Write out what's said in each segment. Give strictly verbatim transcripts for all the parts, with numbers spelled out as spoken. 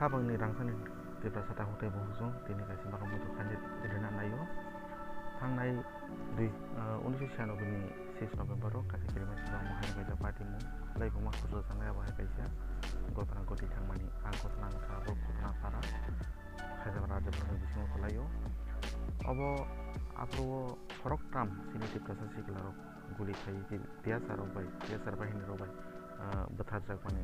Habangni rangchakni Tiprasa takhuk tei bukhukchung tini kaisa bagan muitu khaina rina naio. Thangnai dui, ah, unisho chhiyanobbai ni six November o kaisa kiriman sibamo hai kaisa party mung khlai phuma khursa sanai abo hai kaisa gotna goti thangmani. A gotna wngkha abo Khotona para Khaijapara Rajabari bisingo kwlaio. Obo aphuru o khoroktham chini Tiprasa siklarok guli khai T S R rok bai, T S R bahinirok bai, ah, bwtharjakmani.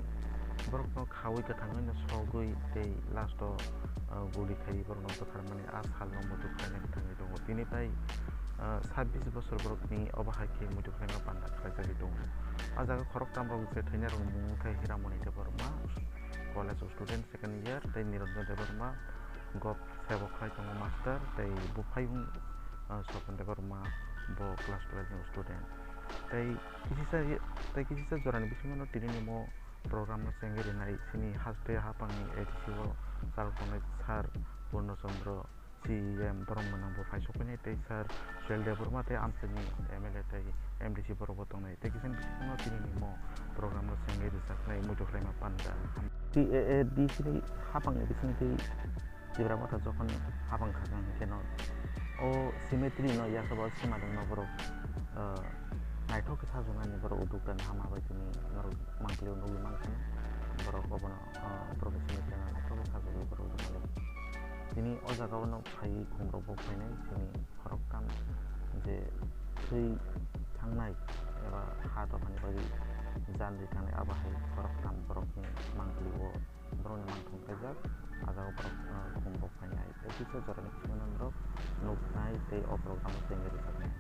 Borokno khaui kwthangwi no sogwi tei last o, ah, guli khai borokno bwtharmani a salno muitu khlaina kwthangwi tongo. Tini pai, ah, sabbish bosor borokni obo hai khe muitu khlaima panda khlaijagwi tongo. A jaga khoroktham rok je thainai rokni mung wngkha Hiramoni Debbarma, college student second year, tei Niranjan Debbarma, gov sebo khlai tongo master, tei buphai wng, ah, Sopon Debbarma, bo class twelve ni student. Tei kisisa, tei kisisa jorani bisingo no tini ni mo program no chengwi rinai chini haste haphangni A D C o chal tongnai sir Purno Chandra C E M borok mwnang bo phai sokphainai tei sir Suel Debbarma tei amchaini M L A tei M D C borok bo tongnai. Tei kisani bisingo tini ni mo program no chengwi rijaknai muitu khlaima panda. T A A D C ni haphangni bisingtwi Tipra Motha jokhon habang kha khe no o cemetery no yakhe bo sima dwngma borok, ah, naithok khe sajwnani borok uduk dan hama bai tini norok mangpili nugwi mankha borok obono, ah, borokni cemetery no naithok khe sajagwi borok rwmani. Tini o jaga o no phaiwi khumrok bo phainai chini khoroktham je thwi thangnai eba ha dophani bagwi jan ri thangnai abo hai khoroktham borokni mangpili o. Borokni mangthung kaijak, a jaga borok, ah, khum rok phainai. Tei kisa jorani kiphilmani borok nuknai tei o program o chengwi rwjaknai.